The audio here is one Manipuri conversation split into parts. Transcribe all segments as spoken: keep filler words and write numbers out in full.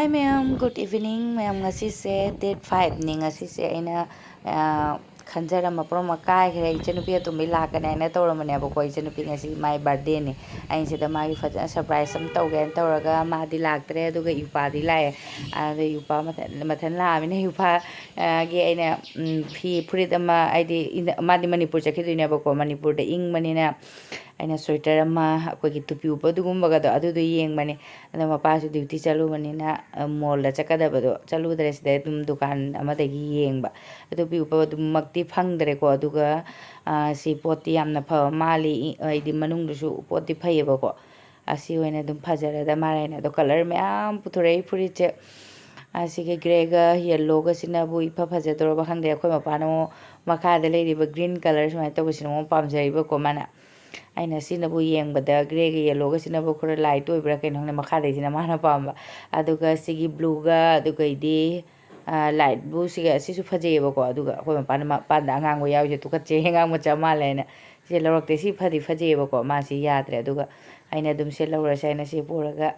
Hi ꯃꯌꯥꯝ, good evening ꯃꯌꯥꯝ꯫ ꯉꯁꯤꯁꯦ date five ꯅꯤ꯫ ꯉꯁꯤꯁꯦ ꯑꯩꯅ, ꯑ, ꯈꯟꯖꯔꯝꯕ ꯄꯨꯝꯅꯃꯛ ꯀꯥꯏꯈ꯭ꯔꯦ꯫ ꯏꯆꯟꯅꯨꯄꯤ ꯑꯇꯣꯝꯕꯤ ꯂꯥꯛꯀꯅꯤ ꯍꯥꯏꯅ ꯇꯧꯔꯝꯕꯅꯦꯕꯀꯣ꯫ ꯏꯆꯟꯅꯨꯄꯤ ꯉꯁꯤ ꯃꯥꯏ birthday ꯅꯤ꯫ ꯑꯩꯅ ꯁꯤꯗ ꯃꯥꯒꯤ ꯐꯖꯅ surprise ꯑꯃ ꯇꯧꯒꯦꯅ ꯇꯧꯔꯒ ꯃꯥꯗꯤ ꯂꯥꯛꯇ꯭ꯔꯦ꯫ ꯑꯗꯨꯒ ꯏꯄ꯭ꯋꯥꯗꯤ ꯂꯥꯛꯑꯦ꯫ ꯑꯗ ꯏꯄ꯭ꯋꯥ ꯃꯊꯟ, ꯃꯊꯟ ꯂꯥꯛꯑꯃꯤꯅ ꯏꯄ꯭ꯋꯥ, ꯑ, ꯒꯤ ꯑꯩꯅ, ꯎꯝ, ꯐꯤ ꯐꯨꯔꯤꯠ ꯑꯃ, ꯍꯥꯏꯗꯤ ꯏꯟ-, ꯃꯥꯗꯤ ꯃꯅꯤꯄꯨꯔ ꯆꯠꯈꯤꯗꯣꯏꯅꯦꯕꯀꯣ꯫ ꯃꯅꯤꯄꯨꯔꯗ ꯏꯪꯕꯅꯤꯅ ꯑꯩꯅ sweater ꯑꯃ, ꯑꯩꯈꯣꯏꯒꯤ ꯇꯨꯄꯤ ꯎꯞꯄ ꯑꯗꯨꯒꯨꯝꯕꯒꯗꯣ, ꯑꯗꯨꯗꯣ ꯌꯦꯡꯕꯅꯦ꯫ ꯑꯗꯣ ꯃꯄꯥꯁꯨ duty ꯆꯠꯂꯨꯕꯅꯤꯅ, ꯑ, mall ꯗ ꯆꯠꯀꯗꯕꯗꯣ ꯆꯠꯂꯨꯗ꯭ꯔꯦ, ꯁꯤꯗ ꯑꯗꯨꯝ ꯗꯨꯀꯥꯟ ꯑꯃꯗꯒꯤ ꯌꯦꯡꯕ꯫ ꯑꯗꯨ ꯇꯨꯄꯤ ꯎꯞꯄ ꯑꯗꯨꯃꯛꯇꯤ ꯐꯪꯗ꯭ꯔꯦꯀꯣ꯫ ꯑꯗꯨꯒ, ꯑ, ꯁꯤ ꯄꯣꯠꯇꯤ ꯌꯥꯝꯅ ꯐꯕ ꯃꯥꯜꯂꯤ, ꯏ-, ꯍꯥꯏꯗꯤ ꯃꯅꯨꯡꯗꯨꯁꯨ ꯄꯣꯠꯇꯤ ꯐꯩꯌꯦꯕꯀꯣ꯫ ꯑꯁꯤ ꯑꯣꯏꯅ ꯑꯗꯨꯝ ꯐꯖꯔꯗ ꯃꯥꯜꯂꯦꯅ꯫ ꯑꯗꯣ colour ꯃꯌꯥꯝ ꯄꯨꯊꯣꯔꯛꯏ ꯐꯨꯔꯤꯠꯁꯦ꯫ ꯑꯁꯤꯒꯤ grey ꯒ yellow ꯒꯁꯤꯅꯕꯨ ꯏꯐ ꯐꯖꯗꯧꯔꯕ ꯈꯪꯗꯦ꯫ ꯑꯩꯈꯣꯏ ꯃꯄꯥꯅ ꯑꯃꯨꯛ ꯃꯈꯥꯗ ꯂꯩꯔꯤꯕ green colour ꯁꯨꯃꯥꯏꯅ ꯇꯧꯕꯁꯤꯅ ꯑꯃꯨꯛ ꯄꯥꯝꯖꯔꯤꯕꯀꯣ ꯃꯥꯅ꯫ ꯑꯩꯅ ꯁꯤꯅꯕꯨ ꯌꯦꯡꯕꯗ grey ꯒ yellow ꯒꯁꯤꯅꯕꯨ ꯈꯔ light ꯑꯣꯏꯕ꯭ꯔꯥ ꯀꯩꯅꯣ ꯈꯪꯗꯦ, ꯃꯈꯥꯗꯩꯁꯤꯅ ꯃꯥꯅ ꯄꯥꯝꯕ꯫ ꯑꯗꯨꯒ ꯁꯤꯒꯤ blue ꯒ, ꯑꯗꯨꯒꯩꯗꯤ, ꯑ, light blue ꯁꯤꯒ, ꯁꯤꯁꯨ ꯐꯖꯩꯌꯦꯕꯀꯣ꯫ ꯑꯗꯨꯒ ꯑꯩꯈꯣꯏ ꯃꯄꯥꯅ, "ꯃꯄꯥꯟꯗ ꯑꯉꯥꯡꯕ ꯌꯥꯎꯔꯤꯁꯦ ꯇꯨꯀꯠꯆꯩ, ꯑꯉꯥꯡ ꯃꯆꯥ ꯃꯥꯜꯂꯦ" ꯍꯥꯏꯅ ꯁꯤ ꯂꯧꯔꯛꯇꯦ꯫ ꯁꯤ ꯐꯗꯤ ꯐꯖꯩꯌꯦꯕꯀꯣ, ꯃꯥꯁꯤ ꯌꯥꯗ꯭ꯔꯦ꯫ ꯑꯗꯨꯒ ꯑꯩꯅ ꯑꯗꯨꯝ ꯁꯤ ꯂꯧꯔꯁꯦ ꯍꯥꯏꯅ ꯁꯤ ꯄꯨꯔꯒ,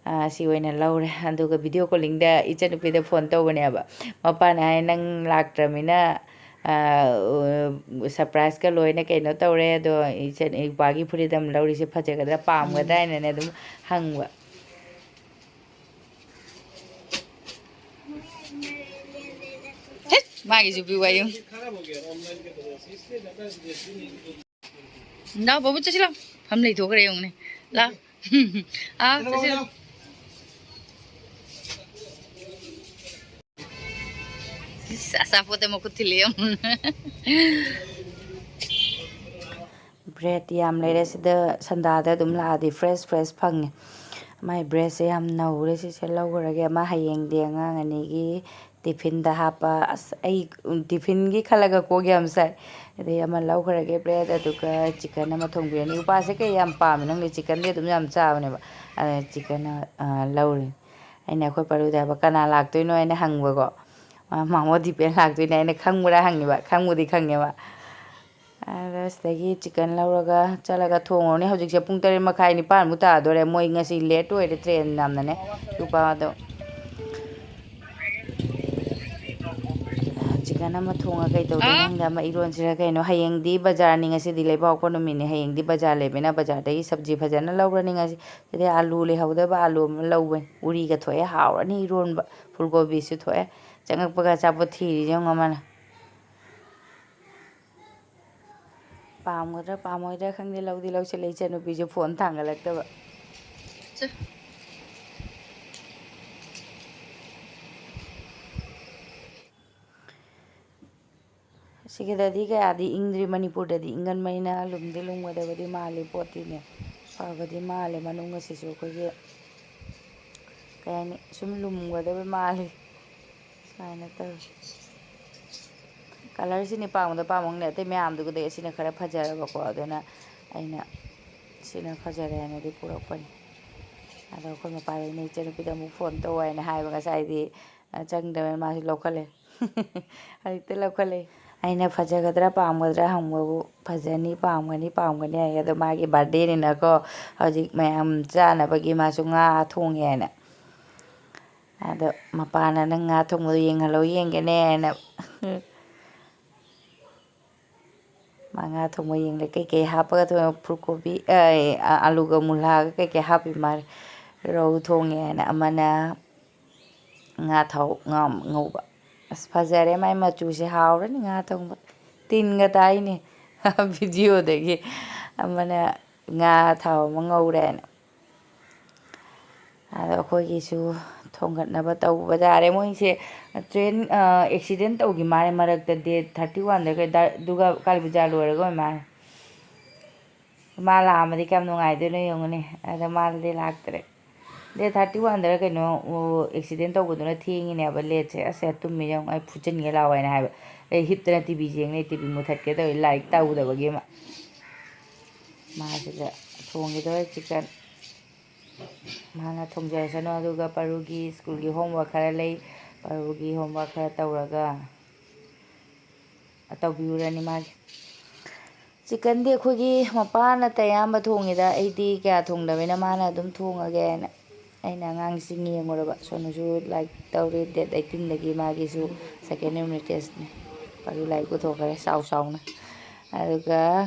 ꯑ, ꯁꯤ ꯑꯣꯏꯅ ꯂꯧꯔꯦ꯫ ꯑꯗꯨꯒ video calling ꯗ ꯏꯆꯟꯅꯨꯄꯤꯗ phone ꯇꯧꯕꯅꯦꯕ꯫ ꯃꯄꯥꯅ ꯍꯥꯏ, "ꯅꯪ ꯂꯥꯛꯇ꯭ꯔꯃꯤꯅ, ꯑ, surprise ꯀ ꯂꯣꯏꯅ ꯀꯩꯅꯣ ꯇꯧꯔꯦ, ꯑꯗꯣ ꯏꯆꯟ, ꯏꯄꯥꯒꯤ ꯐꯨꯔꯤꯠ ꯑꯃ ꯂꯧꯔꯤꯁꯦ ꯐꯖꯒꯗ꯭ꯔꯥ, ꯄꯥꯝꯒꯗ꯭ꯔꯥ?" ꯍꯥꯏꯅꯅꯦ ꯑꯗꯨꯝ ꯍꯪꯕ꯫ ꯍꯦꯠ, ꯃꯥꯒꯤꯁꯨ ꯄꯤꯌꯨ ꯍꯥꯏꯌꯨ꯫ ꯅꯥꯎ, ꯕꯥꯕꯨ ꯆꯠꯁꯤ ꯂꯥꯎ꯫ ꯐꯝ ꯂꯩꯊꯣꯛꯈ꯭ꯔꯦ ꯌꯦꯡꯉꯨꯅꯦ꯫ ꯂꯥꯎ꯫ ꯑꯥ, ꯆꯠꯁꯤ ꯂꯥꯎ꯫ ꯏꯁ, ꯑꯆꯥꯄꯣꯠꯇ ꯃꯈꯨꯠ ꯊꯤꯜꯂꯦ ꯌꯦꯡꯉꯨꯅꯦ꯫ Bread ꯌꯥꯝ ꯂꯩꯔꯦ ꯁꯤꯗ, ꯁꯟꯗꯥꯗ ꯑꯗꯨꯝ ꯂꯥꯛꯑꯗꯤ fresh fresh ꯐꯪꯉꯦ꯫ ꯃꯥꯏ bread ꯁꯦ ꯌꯥꯝ ꯅꯧꯔꯦ, ꯁꯤꯁꯦ ꯂꯧꯈ꯭ꯔꯒꯦ꯫ ꯑꯃ ꯍꯌꯦꯡꯗꯤ ꯑꯉꯥꯡ ꯑꯅꯤꯒꯤ tiffin ꯗ ꯍꯥꯞꯄ꯫ ꯑꯁ, ꯑꯩ, ꯎꯝ, tiffin ꯒꯤ ꯈꯜꯂꯒ ꯀꯣꯛ ꯌꯥꯝ ꯁꯥꯏ꯫ ꯑꯗꯩ ꯑꯃ ꯂꯧꯈ꯭ꯔꯒꯦ bread, ꯑꯗꯨꯒ chicken ꯑꯃ ꯊꯣꯡꯕꯤꯔꯅꯤ꯫ ꯏꯄꯥꯁꯦ ꯀꯩ ꯌꯥꯝ ꯄꯥꯝꯃꯦ ꯈꯪꯗꯦ, chicken ꯗꯤ ꯑꯗꯨꯝ ꯌꯥꯝ ꯆꯥꯕꯅꯦꯕ꯫ ꯑꯗ chicken ꯑꯃ, ꯑ, ꯂꯧꯔꯦ꯫ ꯑꯩꯅ ꯑꯩꯈꯣꯏ ꯄꯔꯨꯗ ꯍꯥꯏꯕ, "ꯀꯅꯥ ꯂꯥꯛꯇꯣꯏꯅꯣ?" ꯍꯥꯏꯅ ꯍꯪꯕꯀꯣ꯫ ꯃꯥ, "ꯃꯥꯃꯣ ꯗꯤꯄꯦꯟ ꯂꯥꯛꯇꯣꯏꯅꯦ" ꯍꯥꯏꯅ ꯈꯪꯕ꯭ꯔꯥ ꯍꯪꯉꯦꯕ꯫ ꯈꯪꯕꯨꯗꯤ ꯈꯪꯉꯦꯕ꯫ ꯑꯗ ꯁꯤꯗꯒꯤ ꯆꯤꯛꯀꯟ ꯂꯧꯔꯒ ꯆꯠꯂꯒ ꯊꯣꯡꯉꯨꯔꯅꯤ꯫ ꯍꯧꯖꯤꯛꯁꯦ ꯄꯨꯡ ꯇꯔꯦꯠ ꯃꯈꯥꯏ, ꯅꯤꯄꯥꯟꯃꯨꯛ ꯇꯥꯗꯣꯔꯦ꯫ ꯃꯣꯏ ꯉꯁꯤ ꯂꯦꯠ ꯑꯣꯏꯔꯦ ꯇ꯭ꯔꯦꯟ ꯌꯥꯝꯅꯅꯦ꯫ ꯅꯨꯄꯥꯗꯣ ꯆꯤꯛꯀꯟ ꯑꯃ ꯊꯣꯡꯉ ꯀꯩ ꯇꯧꯗꯣꯏꯅꯣ ꯈꯪꯗꯦ, ꯑꯃ ꯏꯔꯣꯟꯁꯤꯔ ꯀꯩꯅꯣ꯫ ꯍꯌꯦꯡꯗꯤ ꯕꯖꯥꯔꯅꯤ, ꯉꯁꯤꯗꯤ ꯂꯩꯕꯥꯛꯄꯣꯛꯄ ꯅꯨꯃꯤꯠꯅꯤ꯫ ꯍꯌꯦꯡꯗꯤ ꯕꯖꯥꯔ ꯂꯩꯕꯅꯤꯅ ꯕꯖꯥꯔꯗꯒꯤ ꯁꯕꯖꯤ ꯐꯖꯅ ꯂꯧꯔꯅꯤ ꯉꯁꯤ꯫ ꯑꯗꯩ ꯑꯥꯂꯨ ꯂꯩꯍꯧꯗꯕ, ꯑꯥꯂꯨ ꯑꯃ ꯂꯧꯕꯅꯤ꯫ ꯎꯔꯤꯒ ꯊꯣꯛꯑꯦ, ꯍꯥꯎꯔꯅꯤ ꯏꯔꯣꯟꯕ꯫ ꯐꯨꯜ ꯀꯣꯕꯤꯁꯨ ꯊꯣꯛꯑꯦ꯫ ꯆꯪꯉꯛꯄꯒ ꯑꯆꯥꯄꯣꯠ ꯊꯤꯔꯤꯁꯦ ꯌꯦꯡꯉꯣ ꯑꯃꯅ꯫ ꯄꯥꯝꯒꯗ꯭ꯔꯥ ꯄꯥꯝꯃꯣꯏꯗ꯭ꯔꯥ ꯈꯪꯗꯦ, ꯂꯧꯗꯤ ꯂꯧꯁꯤꯜꯂꯦ꯫ ꯏꯆꯟꯅꯨꯄꯤꯁꯨ ꯐꯣꯟ ꯊꯥꯡꯒꯠꯂꯛꯇꯕ꯫ ꯁꯤꯒꯤꯗꯗꯤ ꯀꯌꯥꯗꯤ ꯏꯪꯗ꯭ꯔꯤ, ꯃꯅꯤꯄꯨꯔꯗꯗꯤ ꯏꯪꯒꯟꯕꯅꯤꯅ ꯂꯨꯝꯗꯤ ꯂꯨꯝꯒꯗꯕꯗꯤ ꯃꯥꯜꯂꯤ꯫ ꯄꯣꯠꯇꯤꯅꯦ ꯐꯕꯗꯤ ꯃꯥꯜꯂꯦ꯫ ꯃꯅꯨꯡ ꯑꯁꯤꯁꯨ ꯑꯩꯈꯣꯏꯒꯤ ꯀꯩ ꯍꯥꯏꯅꯤ, ꯁꯨꯝ ꯂꯨꯝꯒꯗꯕ ꯃꯥꯜꯂꯤ꯫ ꯁꯨꯃꯥꯏꯅ ꯇꯧꯋꯤ꯫ ꯀꯂꯔꯁꯤꯅꯤ ꯄꯥꯝꯕꯗ ꯄꯥꯝꯃꯛꯅꯦ, ꯑꯇꯩ ꯃꯌꯥꯝꯗꯨꯒꯗꯤ ꯑꯁꯤꯅ ꯈꯔ ꯐꯖꯔꯕꯀꯣ꯫ ꯑꯗꯨꯅ ꯑꯩꯅ ꯁꯤꯅ ꯐꯖꯔꯦ ꯍꯥꯏꯅꯗꯤ ꯄꯨꯔꯛꯄꯅꯤ꯫ ꯑꯗꯣ ꯑꯩꯈꯣꯏ ꯃꯄꯥꯗ, "ꯏꯅꯦ, ꯏꯆꯟꯅꯨꯄꯤꯗ ꯑꯃꯨꯛ ꯐꯣꯟ ꯇꯧ" ꯍꯥꯏꯅ ꯍꯥꯏꯕ꯫ ꯉꯁꯥꯏꯗꯤ, ꯑ, ꯆꯪꯗꯕꯅ ꯃꯥꯁꯨ ꯂꯧꯈꯠꯂꯦ꯫ ꯍꯧꯖꯤꯛꯇ ꯂꯧꯈꯠꯂꯦ꯫ ꯑꯩꯅ ꯐꯖꯒꯗ꯭ꯔꯥ ꯄꯥꯝꯒꯗ꯭ꯔꯥ ꯍꯪꯕꯕꯨ, "ꯐꯖꯅꯤ, ꯄꯥꯝꯒꯅꯤ, ꯄꯥꯝꯒꯅꯤ" ꯍꯥꯏꯌꯦ꯫ ꯑꯗꯣ ꯃꯥꯒꯤ ꯕꯥꯔꯗꯦꯅꯤꯅꯀꯣ, ꯍꯧꯖꯤꯛ ꯃꯌꯥꯝ ꯆꯥꯅꯕꯒꯤ ꯃꯥꯁꯨ ꯉꯥ ꯊꯣꯡꯉꯦ ꯍꯥꯏꯅ꯫ ꯑꯗꯣ ꯃꯄꯥꯅ, "ꯅꯪ ꯉꯥ ꯊꯣꯡꯕꯗꯣ ꯌꯦꯡꯍꯜꯂꯣ, ꯌꯦꯡꯒꯦꯅꯦꯅ"꯫ ꯃꯥ ꯉꯥ ꯊꯣꯡꯕ ꯌꯦꯡꯂꯦ꯫ ꯀꯩꯀꯩ ꯍꯥꯞꯄꯒ ꯊꯣꯡꯉꯦ? ꯐꯨꯜ ꯀꯣꯕꯤ, ꯑꯦ, ꯑ-, ꯑꯥꯂꯨꯒ ꯃꯨꯂꯥꯒ ꯀꯩꯀꯩ ꯍꯥꯞꯄꯤ ꯃꯥꯜꯂꯦ꯫ ꯔꯧ ꯊꯣꯡꯉꯦ ꯍꯥꯏꯅ ꯑꯃꯅ, ꯉꯥ ꯊꯥꯎ, ꯉꯥ ꯉꯧꯕ꯫ ꯑꯁ, ꯐꯖꯔꯦ ꯃꯥꯏ ꯃꯆꯨꯁꯦ꯫ ꯍꯥꯎꯔꯅꯤ ꯉꯥ ꯊꯣꯡꯕ꯫ ꯇꯤꯟꯒ ꯇꯥꯏꯅꯦ ꯚꯤꯗꯤꯑꯣꯗꯒꯤ꯫ ꯑꯃꯅ ꯉꯥ ꯊꯥꯎ ꯑꯃ ꯉꯧꯔꯦꯅ꯫ ꯑꯗꯣ ꯑꯩꯈꯣꯏꯒꯤꯁꯨ ꯊꯣꯡꯒꯠꯅꯕ ꯇꯧꯕ ꯇꯥꯔꯦ꯫ ꯃꯣꯏꯁꯦ ꯇ꯭ꯔꯦꯟ, ꯑ, ꯑꯦꯛꯁꯤꯗꯦꯟ ꯇꯧꯈꯤ ꯃꯥꯜꯂꯦ ꯃꯔꯛꯇ, ꯗꯦꯠ ꯊꯥꯔꯇꯤ ꯋꯥꯟꯗ ꯀꯩꯗ, ꯑꯗꯨꯒ ꯀꯥꯂꯤ ꯄꯨꯖꯥ ꯂꯣꯏꯔꯒ ꯑꯣꯏ ꯃꯥꯜꯂꯦ꯫ ꯃꯥ ꯂꯥꯛꯑꯝꯃꯗꯤ ꯀꯌꯥꯝ ꯅꯨꯡꯉꯥꯏꯗꯣꯏꯅꯣ ꯌꯦꯡꯉꯨꯅꯦ꯫ ꯑꯗ ꯃꯥꯗꯤ ꯂꯥꯛꯇ꯭ꯔꯦ꯫ ꯗꯦꯠ ꯊꯥꯔꯇꯤ ꯋꯥꯟꯗꯔ ꯀꯩꯅꯣ, ꯑꯣ, ꯑꯦꯛꯁꯤꯗꯦꯟ ꯇꯧꯕꯗꯨꯅ ꯊꯦꯡꯉꯤꯅꯦꯕ, ꯂꯦꯠꯁꯦ꯫ "ꯑꯁ, ꯇꯨꯝꯃꯤ ꯌꯦꯡꯉꯨ, ꯑꯩ ꯐꯨꯠꯆꯟꯒꯦ ꯂꯥꯛꯑꯣ" ꯍꯥꯏꯅ ꯍꯥꯏꯕ꯫ ꯑꯩ ꯍꯤꯞꯇꯅ ꯇꯤ ꯚꯤ ꯌꯦꯡ ꯂꯩ, ꯇꯤ ꯚꯤ ꯃꯨꯊꯠꯀꯦ ꯇꯧꯋꯤ, ꯂꯥꯏꯔꯤꯛ ꯇꯧꯗꯕꯒꯤ ꯑꯃ꯫ ꯃꯥꯁꯤꯗ ꯊꯣꯡꯈꯤꯗꯣꯔꯦ ꯆꯤꯛꯀꯟ꯫ ꯃꯥꯅ ꯊꯣꯡꯖꯔꯁꯅꯨ꯫ ꯑꯗꯨꯒ ꯄꯔꯨꯒꯤ ꯁ꯭ꯀꯨꯜꯒꯤ ꯍꯣꯝꯋꯥꯔꯛ ꯈꯔ ꯂꯩ, ꯄꯔꯨꯒꯤ ꯍꯣꯝꯋꯥꯔꯛ ꯈꯔ ꯇꯧꯔꯒ ꯇꯧꯕꯤꯔꯨꯔꯅꯤ ꯃꯥꯒꯤ꯫ ꯆꯤꯛꯀꯟꯗꯤ ꯑꯩꯈꯣꯏꯒꯤ ꯃꯄꯥꯅ ꯑꯌꯥꯝꯕ ꯊꯣꯡꯉꯤꯗ, ꯑꯩꯗꯤ ꯀꯌꯥ ꯊꯣꯡꯗꯕꯅꯤꯅ ꯃꯥꯅ ꯑꯗꯨꯝ ꯊꯣꯡꯉꯒꯦꯅ꯫ ꯑꯩꯅ ꯑꯉꯥꯡꯁꯤꯡ ꯌꯦꯡꯉꯨꯔꯕ, ꯁꯣꯅꯨꯁꯨ ꯂꯥꯏꯔꯤꯛ ꯇꯧꯔꯤ, ꯗꯦꯠ ꯑꯩꯠꯇꯤꯟꯗꯒꯤ ꯃꯥꯒꯤꯁꯨ ꯁꯦꯀꯦꯟ ꯌꯨꯅꯤꯠ ꯇꯦꯁꯅꯦ꯫ ꯄꯥꯔꯨ ꯂꯥꯏꯔꯤꯛ ꯄꯨꯊꯣꯛꯈ꯭ꯔꯦ ꯆꯥꯎ ꯆꯥꯎꯅ꯫ ꯑꯗꯨꯒ,